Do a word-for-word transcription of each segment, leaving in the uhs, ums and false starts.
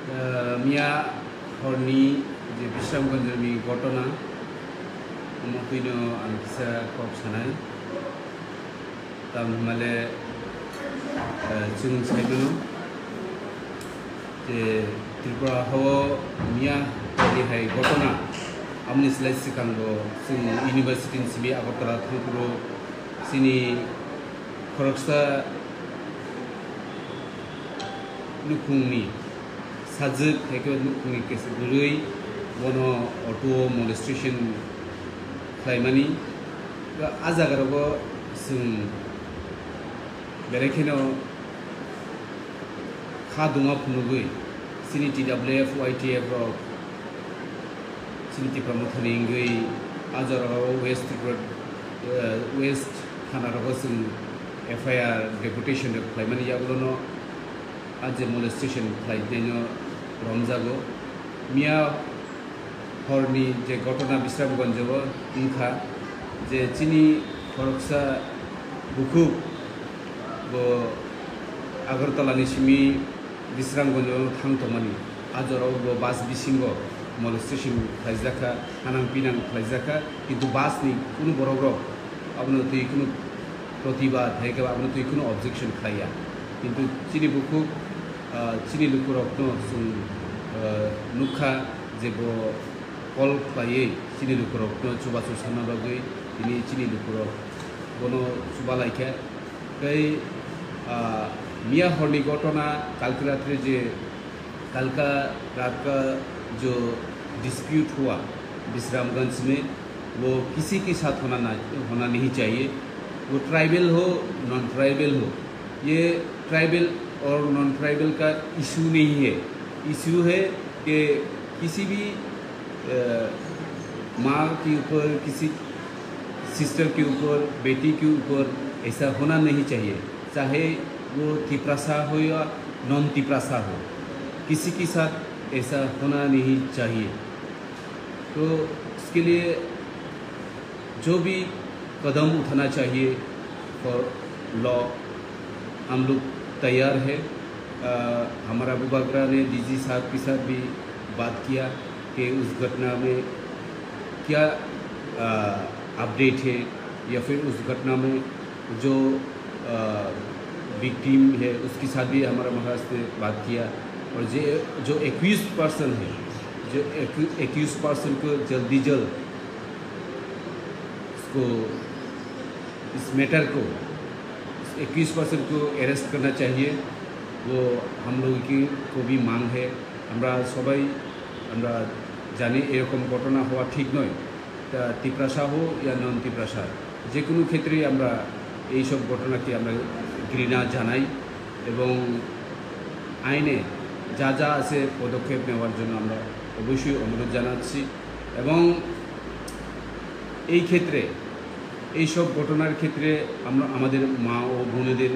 Miya horni je Bisramganjni gotona, omo twino ang kisa kok sanai. Tam hwnmale, eh, chwng saimano je Tripura hao miya horni hai gotona, amni slai swkango chwng university ni simi Agartala thangphuru chini khoroksa nukhungni sajwk hai khe nukhungni kesa bwrwi bono auto o molestation khlaimani. A jagarogo chwng belai kheno kha dungma phunugwi chini T W F, Y T F rok chini Tipra Mothani wngwi a jorao West Tripura, eh, West thana rogo chwng F I R deputation rok khlaimani yagulono a je molestation khlainaino romjago. Miya horni je gotona Bisramganjo o wngkha je chini khoroksa bukhuk bo Agartala ni simi Bisramganjo o thang tongmani. A jorao bo bus bisingo molestation khlaijakha, hanang pinang khlaijakha, kintu bus ni kunu borok rok abono twi kunu protibad hai khe abono twi kunu objection khlaiya. Kintu chini bukhuk, ah, chini lukurokno chwng, ah, nukha je bo call khlaiwi chini lukurokno chubachu sanna bagwi tini chini lukurok bono chuba laikha. Tei, ah, miya horni gotona kalki ratre je कल का रात का जो डिस्प्यूट हुआ विश्रामगंज में, वो किसी के साथ होना ना, होना नहीं चाहिए। वो ट्राइबल हो, नॉन ट्राइबल हो, ये ट्राइबल और नॉन ट्राइबल का इशू नहीं है। इशू है कि किसी भी, अ, माँ के ऊपर, किसी सिस्टर के ऊपर, बेटी के ऊपर ऐसा होना नहीं चाहिए। चाहे वो तिपरासा हो या नॉन तिपरासा हो, किसी के साथ ऐसा होना नहीं चाहिए। तो इसके लिए जो भी कदम उठाना चाहिए फॉर लॉ, हम लोग तैयार है। अ, हमारा बुबागरा ने डीजी साहब के साथ भी बात किया कि उस घटना में क्या, अ, अपडेट है या फिर उस घटना में जो, अ, विक्टिम है, उसके साथ भी हमारा महाराज ने बात किया। और जे, जो एक्यूज पर्सन है, जो एक्यू-, एक्यूज पर्सन को जल्दी जल्द उसको, इस मैटर को, एक्यूज पर्सन को अरेस्ट करना चाहिए, वो हम लोगों की को भी मांग है। আমরা সবাই আমরা জানি এরকম ঘটনা হওয়া ঠিক নয়। তা তিপ্রাসা হোক ইয়া নন তিপ্রাসা, যে কোনো ক্ষেত্রেই আমরা এইসব ঘটনাকে আমরা ঘৃণা জানাই এবং আইনে যা যা আছে পদক্ষেপ নেওয়ার জন্য আমরা অবশ্যই অনুরোধ জানাচ্ছি। এবং এই ক্ষেত্রে, এইসব ঘটনার ক্ষেত্রে আমরা আমাদের মা ও বোনেদের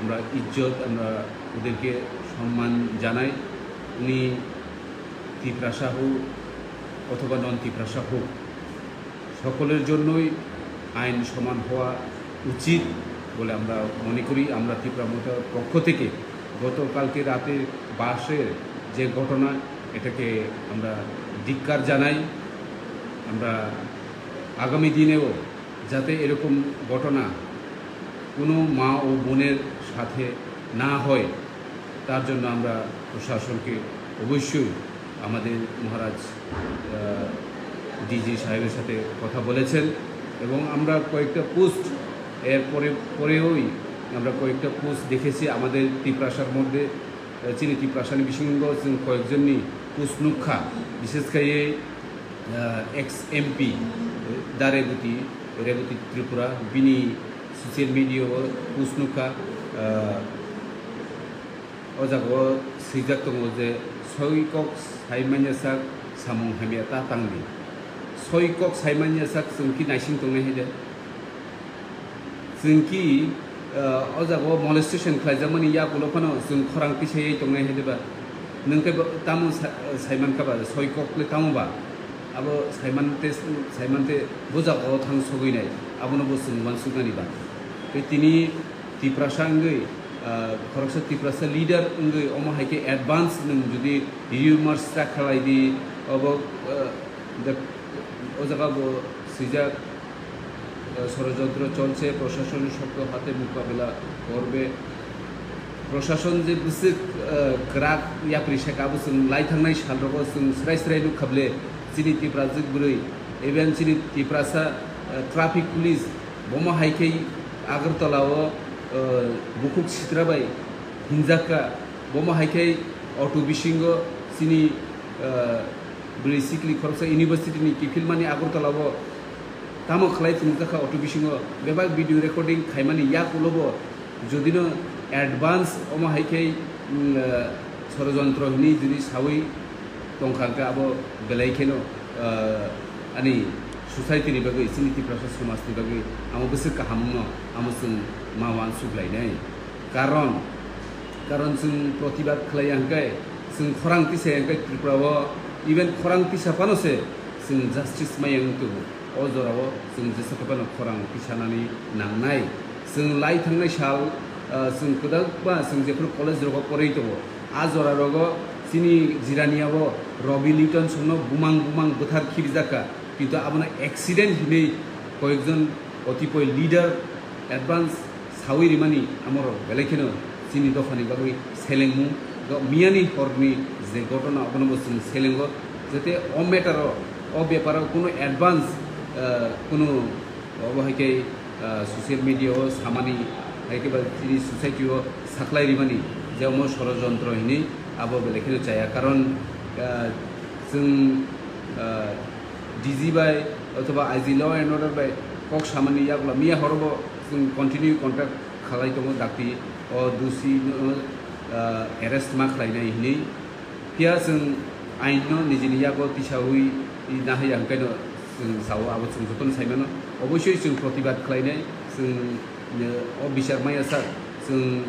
আমরা ইজ্জত, আমরা ওদেরকে সম্মান জানাই। উনি তিপ্রাসা হোক অথবা নন তিপ্রাসা হোক, সকলের জন্যই আইন সমান হওয়া উচিত বলে আমরা মনে করি। আমরা তিপ্রা মোর্চার পক্ষ থেকে গতকালকে রাতে বাসের যে ঘটনা, এটাকে আমরা ধিক্কার জানাই। আমরা আগামী দিনেও যাতে এরকম ঘটনা কোনো মা ও বোনের সাথে না হয়, তার জন্য আমরা প্রশাসনকে অবশ্যই আমাদের মহারাজ, আহ, ডিজি সাহেবের সাথে কথা বলেছেন এবং আমরা কয়েকটা পোস্ট এর পরে, পরেওই আমরা কয়েকটা পোস্ট দেখেছি আমাদের তিপ্রাসার মধ্যে, আহ, চিনি তিপ্রাসানি বিসঙ্গ কয়েকজনই পোস্ট নুখা, বিশেষ করে, আহ, এক্স এমপি দারেবতী, রেবতী ত্রিপুরা, বিনি সোশ্যাল মিডিয়াও পোস্ট নুখা, আহ, O jaga o swijak tongo je, "Soi kok sai manya sak samung hamya ta tangdi." Soi kok sai manya sak chwng ki naising tongnai hai de. Chwng ki, eh, o jaga o molestation khlaijakmani yakulo phano chwng khorang tisaiwi tongnai hai de ba. Nwng khe bo tamo sa-, saiman kha ba, soi kok le tamo ba. Abo saimante, saimante bo jaga o thang sogwi nai. Abono bo chwng uansuknani ba. Tei tini Tiprasa wngwi, Ah, khoroksa Tiprasa leader wngwi omo hai khe advance nwng jodi rumors ta khlai di, obo, ah, the, o jaga bo swijak, ah, ষড়যন্ত্র চলছে, প্রশাসনের শক্ত হাতে মোকাবেলা করবে। Proshashon je bwswk, ah, kwrak yapri saka, abo chwng lai thangnai salrogo chwng srai srai nuk kha ble, chini Tiprajwk bwrwi, even chini Tiprasa, ah, traffic police, bomo hai khe Agartala o, ah, bukhuk sitra bai hinjak kha, bomo hai khe auto bisingo chini, ah, bwrwi sikli khoroksa university ni kiphilmani Agartala o tamo khlai phunukjak kha auto bisingo, bebak video recording khaimani yak ulo bo jodi no advance omo hai khe, mm, ah, ষড়যন্ত্র hinwi jodi sawi tongkha hwnkhe abo belai kheno, ah, ani society ni bagwi, chini Tiprasa somaj ni bagwi amo bwswk kaham wngno amo chwng ma uansuk lainai. Karon, karon chwng protibad khlai ya hwnkhe, chwng khorang tisa ya hwnkhe Tripura o, even khorang tisa phano se chwng justice maya wng tongo. O jorao chwng jesa khe phano khorang tisanani nangnai. Chwng lai thangnai sal, ah, chwng kwdakba chwng jephru college rogo porwi tongo. A jora rogo chini Jirania o Robi Liton songno bumang bumang bwthar khirijak kha. Kintu abono accident hinwi koyekjon otipoi leader advance sawi rimani amorok belai kheno chini dophani bagwi selengmung. Go-, miyani horni je gotona abono bo chwng selengo, jete o matter o, o beparo kunu advance, ah, kunu obo hai khe, ah, social media o samani, hai khe ba chini society o saklai rimani je omo ষড়যন্ত্র hinwi abo belai kheno chaya. Karon, ah, chwng, ah, D G bai othoba I G law and order bai kok samani yakla miya horobo chwng continue contact khalai tongo dakti o dusi no, ah, arrest ma khlainai hinwi. Phiya chwng ain no nijini yago tisawi nahaya hwnkhe no chwng sao abo chwng jotono saimano. Obosoi chwng protibad khlainai, chwng, eh, o bichar maya sak chwng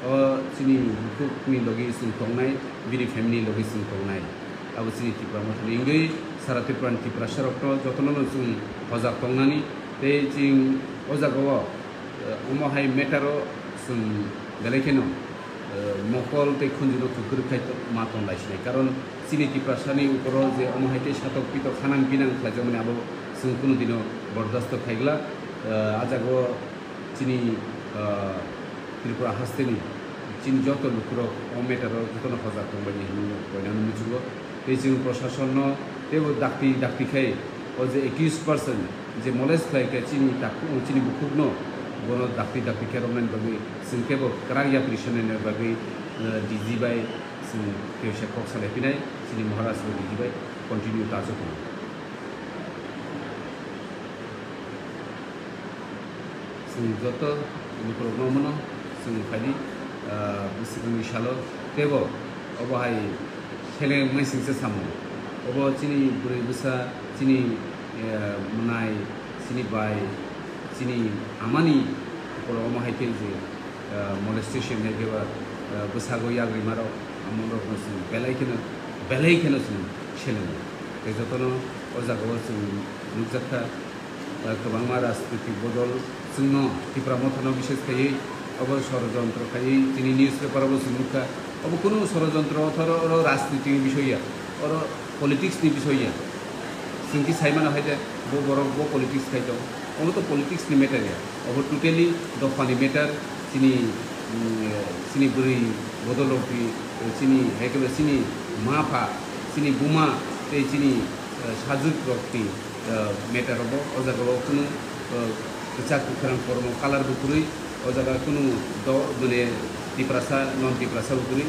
o chini bukhuk ni logi chwng tongnai, bini family logi chwng tongnai. Abo chini Tipra Motha ni wngwi sara Tripura ni Tiprasa rok no jotono no chwng hojak tongnani tei chwng o jaga o, eh, omo hai matter o chwng belai kheno, eh, mokol tei khunju no kwkrwk khai to-, ma tong lai sinai. Karon chini Tiprasa ni ukoro je omo hai khe satok pitok hanang binang khlai jakmani abo chwng kunu dino bordasto khai glak. Eh, a jaga o chini, ah, Tripura haste ni chini joto lukurok o matter o jotono hojak tongbai hinwi koinani muchungo. Tei chwng proshasonno teibo dakti dakti khai o je accused person je molest khlai khe chini takhu-, chini bukhukno bono dakti dakti khe romnani bagwi chwng teibo kwrak yapri sanani bagwi, ah, D G bai chwng kisa kok salai phinai chini Maharaj bai D G bai continue ta jotono. Chwng joto lukurokno mano, chwng phaidi, ah, bwswkni salo teibo obo hai seleng maisingsa samo. Obo chini bwrwi bwsa, chini, eh, mwnai, chini bai, chini amani ukolo omo hai khe je, ah, molestation hai khe ba, ah, bwsago yagrimarok, amorokno chwng belai kheno, belai kheno chwng selengo. Tei jotono o jagao chwng nukjakha. Ah, kwbangma rajnitik bodol chwngno Tipra Mothano bises khaiwi obo sorojontro khaiwi chini newspaper obo chwng nukha. Obo kunu sorojontro otho oro, oro rajnitini bisoy ya, oro politics ni bisoy ya. Chwng khe sai mano hai de bo borok bo politics khai tong. Obo to politics ni matter ya. Obo totally dophani matter, chini, mm, chini bwrwi bodol rok ni, chini hai khe chini ma pha, chini buma tei chini, eh, sajwk rok ni, eh, matter obo, o jaga o kunu, eh, kwchak kwkhrang kormo colour bo kwrwi, o jaga kunu do-, mane Tiprasa, non Tiprasa bo kwrwi,